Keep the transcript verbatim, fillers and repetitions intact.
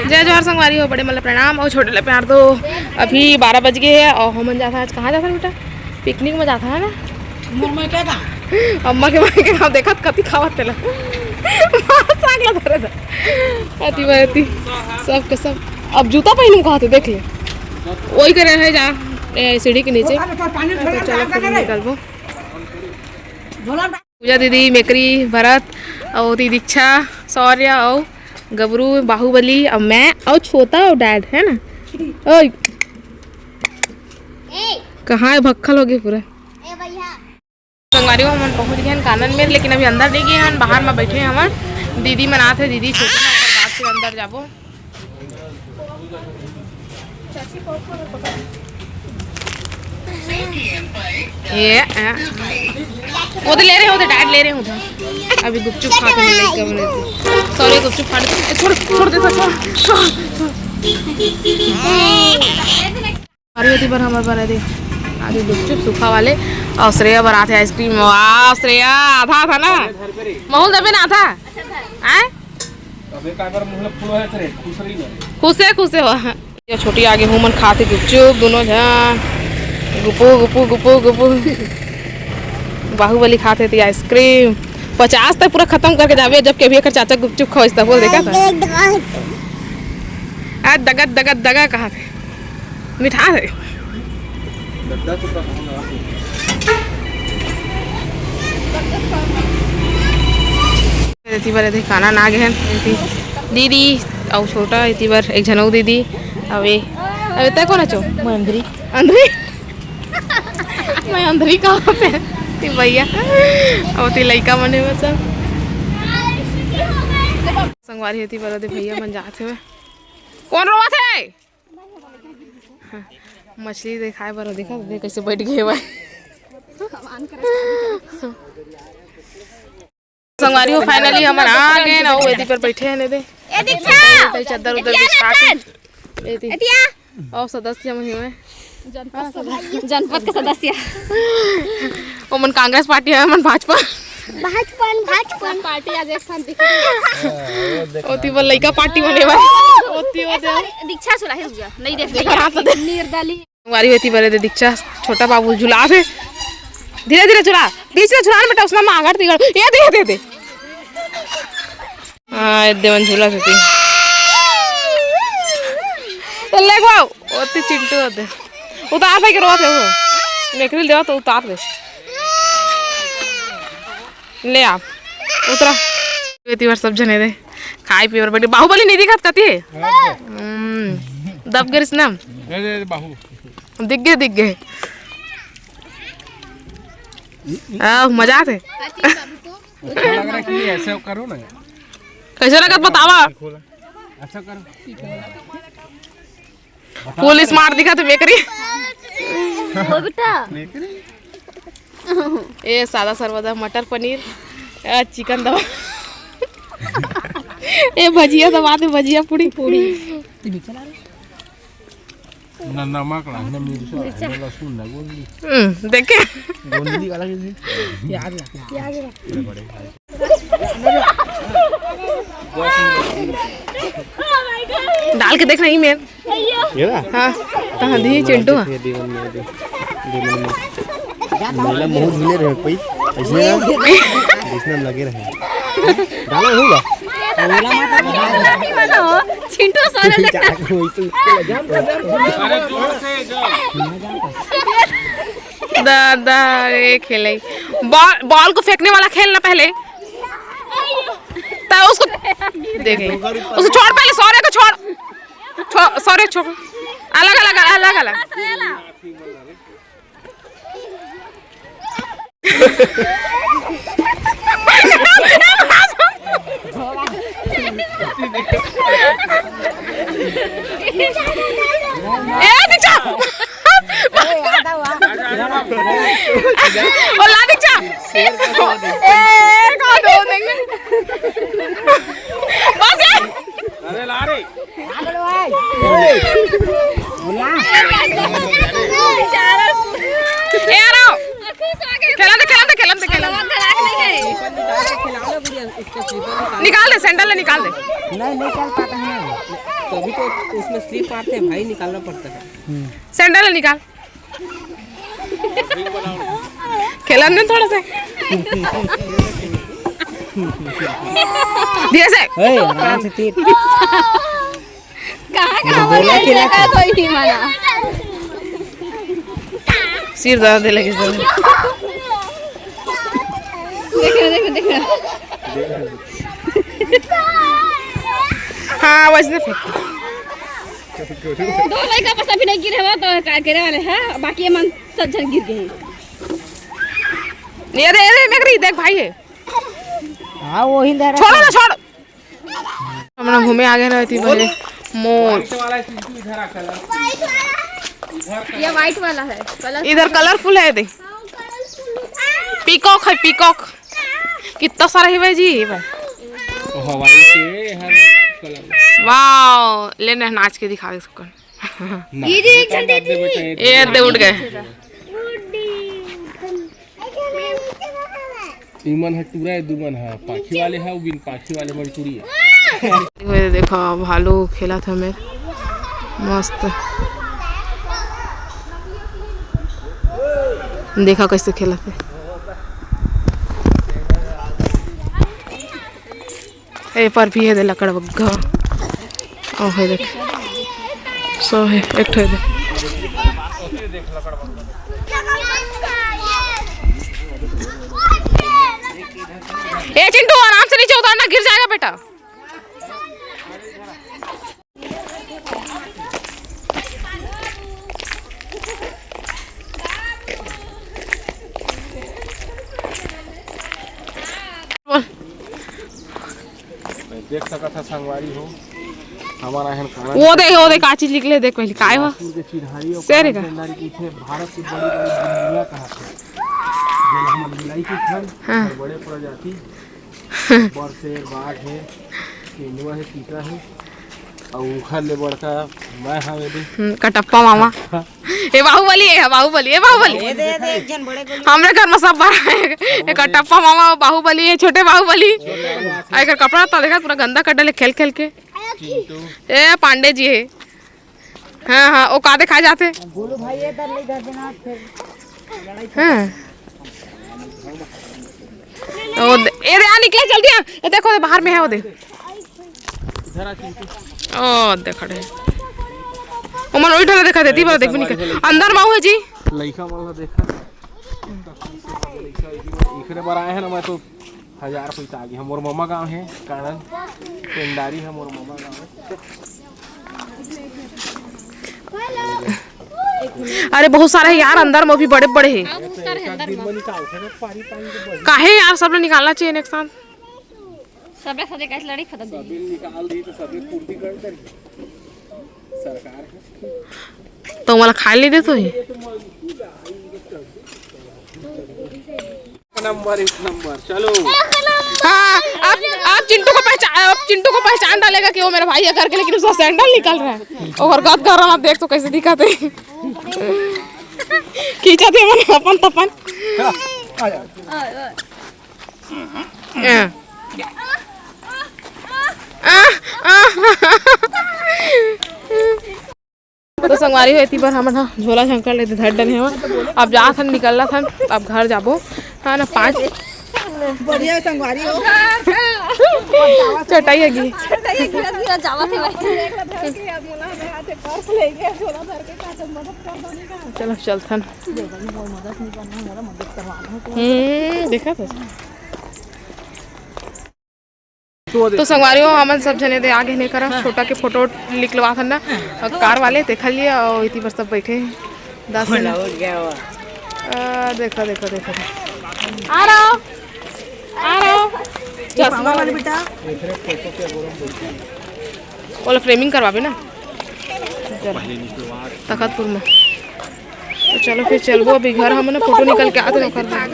जय जोहार संगवारी हो, बड़े मन ला प्रणाम अउ छोटे ला प्यार दो। अभी बारह बज गे हे अउ हमन जात हन आज, कहाँ जात हन बेटा? पिकनिक में जात हन ना। मोर मायके का? अम्मा के मायके का? देखत कति खावत तेला। साग ला धरे दा। अति बरती। सब के सब। अब जूता पहिनहूँ कहत हे, देख ले। वही करे हे जा, ए, सीढ़ी के नीचे। तो चलो फिर निकलबो। पूजा दीदी, मेकरी, भरत, अउ ओती दीक्षा, शौर्य, अउ गबरू, बाहुबली, अउ मैं, अउ छोटा, अउ डैड, है ना? ओए। कहाँ हे, भक्खल हो गे पूरा। संगवारी हो, हमन पहुँच गे हन कानन मेर, लेकिन अभी अंदर नइ गे हन, बाहर में बैठे हवन। दीदी मन आत हे, दीदी छोटी ना, ओकर बाद फिर अंदर जाबो। ये, आ, वो तो ले रहे हो, तो डाइट ले रहे हो। अभी गुपचुप खा के मिलेगा मैंने। सॉरी, गुपचुप खा ले। ए, छोड़, छोड़ दे, छोड़, छोड़, छोड़। अरे, ओती बर हमर बर दे। आगे गुपचुप सूखा वाले। अउ श्रेया बर आथे आइसक्रीम। वाह, श्रेया, आधा, आधा ना? महूँ ल देबे ना आधा? आय? अबे, काय बर मुँह ल फुलो है तेरे? खुश रही ना। खुश है, खुश है, वाह। ये छोटी आगे हूँ मन खाथे गुपचुप, दोनों झन। गुपु, गुपु, गुपु, गुपु। बाहुबली खाथे ती आइसक्रीम। पचास तक पूरा खत्म करके जाबे, जबकि अभी एकर चाचा गुपचुप खवाइस त बोल, देखा था? आ, दगा, दगा, दगा कहा थे। मिठा है। एती बर एती कानन आ गे हन, एती दीदी अउ छोटा, एती बर एक झन अउ दीदी। अबे, अबे तै कोन अचो? मैं अंधरी। अंधरी? मैं अंधरी का होते? ती भैया, अउ ती लइका मन हे सब। संगवारी एती बर दे भैया मन जात हे। कोन रोवत हे? मछली देखाए बर, देखा दे कैसे बैठ गे भाई। संगवारी हो, finally हमन आ गे ना, वो एती पर बैठे हैं ने दे। ए दीक्षा! चद्दर उद्दर बिछा के। एती। एतिया! अउ सदस्य मन हे। जनपद के सदस्य। ओमन कांग्रेस पार्टी हे, हमन भाजपा। भाजपन, भाजपन। पार्टी आज एक साथ दिख रही है। ओती बर लइका पार्टी बने भाई। ओती, ओती। दीक्षा सुलाही रुक जा। नहीं देख, देखा हाथ तो दे। निर्दली। संगवारी हो, एती बर दे दीक्षा, छोटा बाबू झुला दे। धीरे धीरे झुला। बीच में झुला ना बेटा, उसना मांगर तिगड़। ये दे, ये दे, दे। हाँ, ये देवन झूला से ती। तो ले गो, ओती चिंटू होते। उतार भाई के रोवत हे वो। मेकरी ल देवा तो उतार दे। ले आ, उतरा। एती बर सब झने दे। खाए पिए बर बैठे। बाहुबली नहीं दिखत कती हे? हम्म, दब गरिस ना। दे, दे, दे, बाहु। दिख गे, दिख गे। आ, मजा आथे। अच्छा लग रहा है कि ऐसे करो ना। कैसे लगत बतावा? ऐसा करो। Full smart दिखत हे मेकरी। वो बेटा। ए सादा सर्वदा मटर पनीर, ए चिकन दबा, ए भजिया दबा दे, भजिया पूड़ी। पूड़ी। ना नमक ला, ना मिर्चा, ना लहसुन, ना गोंदली। हम्म, देखे? गोंदली वाला के भी। प्याज ला, प्याज ला। डाल के देख नहीं मेर। ये ना? हाँ, तहाँ दी चिंटू। ये दी मम्मी, ये दी। दी मम्मी। मेला मुंह धुले रहे कोई, इसमें ना, इसमें हम लगे रहे। डाला होगा? चिंटू सारे लगा। अरे जोर से, जोर। दादा, ये खेले। बॉल, बॉल को फेंकने वाला खेलना पहले। तो उसको देख ले। उसको छोड़ पहले, सौर्य को छोड़। छो-, सौर्य छोड़। अलग, अलग, अलग, अलग। ए, दीक्षा! ओ, ला दीक्षा! ए, कौन दो देंगे? बस ये! अरे, ला रे। ए, आ रहा हूँ। खेलन दे, खेलन दे, खेलन दे, खेलन दे। निकाल दे, sandal ले निकाल दे। नहीं, नहीं चल पाता है। अभी तो उसमें स्लिप मारते हैं भाई, निकालना पड़ता है। सैंडल निकाल। खेलन दे थोड़ा सा। धीरे से। ए, आराम से तीर। कहाँ, कहाँ बोला बोला कि ना। कोई नहीं माना। सिर दर्द लगे सब। देखो, देखो, देखो। हाँ, वैसे फेंक। दो लड़का बस अभी नहीं गिरे हो तो का करे वाले हैं, बाकी ये मन सब जन गिर गए हैं। ये दे, ये दे, मैं करी, देख भाई है। हाँ, वही ले रहा छोड़ो ना, छोड़। हमन घूमे आ गए ना, एती बने मोर। ये व्हाइट वाला है कलर। इधर कलरफुल है, दे। पीकॉक है, पीकॉक। कितना सारा है भाई जी, ये भाई। हवाई के हर कलर। वाओ, ले ना, नाच के दिखा दे सबको। ये जी, एक झंडे ये दे उड़ गए। इमन ह टूरा है, दुमन ह पाखी वाले ह, बिन पाखी वाले मन टूरी है। ये देखो, भालू खेलत हे मेर, मस्त। देखा कैसे खेलत हे। ए पर भी है दे लकड़ बग्घा। ओ है देख। सो है, एक ठो है दे। ए चिंटू, आराम से नीचे उतरना, गिर जाएगा बेटा। देख सकत ह संगवारी हो, हमर आहन कानन वो दे, वो दे, का चीज निकले, देख पहले, काय हो? नागपुर के चिन्हारी अउ शेर का? कानन पेंदारी के इथे भारत के बड़ी-बड़ी बिल्लियाँ कहाथे, जेला हमन बिलाई कहिथन, हाँ। अउ बड़े प्रजाति, बड़ शेर, बाघ हे, तेंदुआ हे, चीता हे, अउ उखर ले बड़का मैं हावे दे। हम्म, कटप्पा मामा। ए बाहुबली, ए बाहुबली, ए बाहुबली। ए दे, दे, एक झन बड़े गोली। हमरे घर में सब बड़ा है। ए कटप्पा मामा, बाहुबली, ए छोटे बाहुबली। आ एकर कपड़ा तो देखा, पूरा गंदा कर डाले खेल खेल के। चिंटू। ए पांडे जी है। हाँ, हाँ, वो का देखा जाते? गोलू भाई, ये तर ले जा देना फिर। हाँ। ओ दे-, ए दे, आ निकले जल्दी आ। ए देखो, बाहर में है वो दे। इधर आ चिंटू। ओ, देख रहे। ओमन ओही ठन देखा देती, पर देखबे नहीं कर। अंदर माऊ है जी। लइका मन ला देखा। इखरे बर आए हैं ना, मैं तो हजार पैसा आगे। मोर ममा गांव है, कानन पेंदारी है, मोर ममा गांव है। अरे बहुत सारा है यार, अंदर में भी बड़े बड़े है। हाँ, बहुत सारे हैं अंदर में। काहे यार, सब लोग निकालना चाहिए एक साथ। सबले साथे कैसे लड़ी खत्म सभी निकाल दी तो सभी पूर्ति कर दे। सरकार है। तो वाला खाए ले दे तो ही। नंबर, एक नंबर, चलो। हाँ, आप, आप चिंटू को पहचान, आप चिंटू को पहचान डालेगा कि वो मेरा भाई है करके, लेकिन उसका सैंडल निकल रहा है। और गद कर रहा, देख तो कैसे दिखाते हैं। खींचा थे मन अपन तपन। हाँ। तो संगवारी हो, एती बर हमन ह झोला झंकर लेते धर डरे हवन। अब जात हन, निकलत हन, अब घर जाबो, है ना? पाँच बढ़िया संगवारी हो। चटाई है गी। चटाई है गी, जावत है भाई। चलो चलथन। हम्म, देखा था। तो संगवारी हो, हमन सब झने दे आगे ने करा, छोटा के फोटो निकलवा था ना, कार वाले देखा लिए और इतनी पर सब बैठे हैं। दस मिनट। आ, देखो, देखो, देखो, देखो। आ रहा हो, आ रहा हो। चश्मा वाले बेटा। बोला फ्रेमिंग करवाबे ना। चलो। तखतपुर में। तो चलो फिर चलबो अभी घर, हमन फोटो निकल के आते हैं, ओकर बाद।